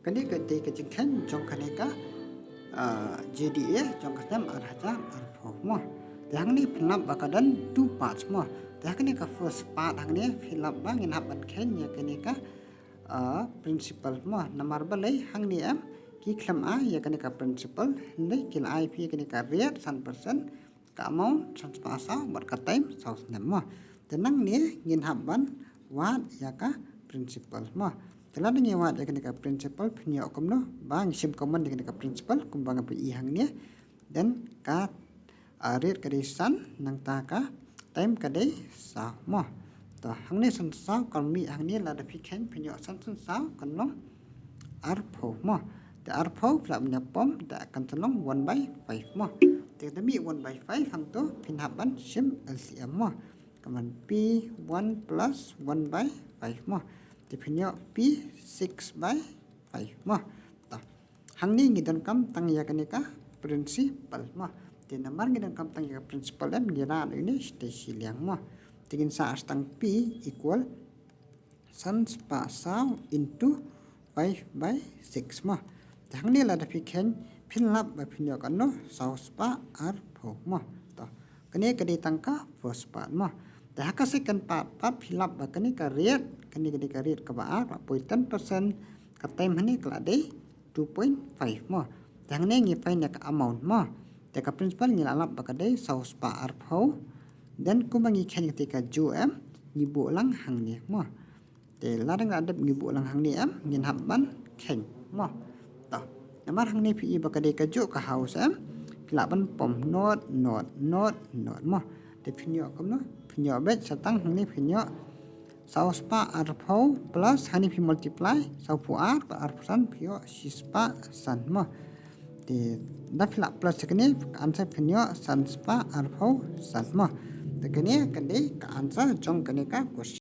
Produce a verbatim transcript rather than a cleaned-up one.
Kane ka dei ka jingkheiñ jong kane ka, ah, J D A jong ka snem ar hajar arphew mo. Te hangne phin lap ba ka don two parts mo. Te ha kane ka first part hangne phin lap ba ngin hap ban kheiñ ïa kane ka, ah, principal mo. Namar balei hangne em ki khlem ai ïa kane ka principal, hynrei ki la ai phi ïa kane ka rate san percent, ka amount san spah saw bad ka time saw snem mo. Te nangne ngin hap ban wad ïa ka principal mo. Te lada ngi wad ïa kane ka principal phin ïoh kumno ba ngi shim common ïa kane ka principal kumba nga pyni hangne. Then ka, ah, rate ka dei san, nangta ka time ka dei saw mo. To hangne san saw kan mih hangne lada phi kheiñ phin ïoh san san saw kan long arphew mo. Te arphew phi lah ban ïa pom te kan sa long one by five mo. Te da mih one by five hangto phin hap ban shim L C M mo. Ka mon P one plus one by five mo. Te phin ïoh P six by five mo. To hangne ngi donkam tang ïa kane ka principal mo. Te namar ngi donkam tang ïa ka principal em ngi rah noh ine shatei shiliang mo. Te ngin sa ai tang P equal san spah saw into five by six mo. Te hangne lada phi kheiñ phin lap ba phin ïoh katno, saw spah arphew mo. To kane ka dei tang ka first part mo. Te ha ka second part pat phi lap ba kane ka rate, kane ka dei ka rate kaba ar, la poi ten percent, ka time hangne ka la dei two point five mo. Te hangne ngi find ïa ka amount mo. Te ka principal ngi la lap ba ka dei saw spah arphew. Then kumba ngi kheiñ kata ka juh em ngi buh lang hangne mo. Te lada nga dep ngi buh lang hangne em ngin hap ban kheiñ mo. To namar hangne phi i ba ka dei ka juh ka house em, phi lah ban pom not not not not mo. Te phin ïoh kumno, phin ïoh beit sa tang hangne phin ïoh saw spah arphew plus hangne phi multiply saw phew ar bad arphew san phi ïoh shi spah san mo. Te da phi lah plus kane ka answer phin ïoh san spah arphew san mo. Te kane ka dei ka answer jong kane ka question.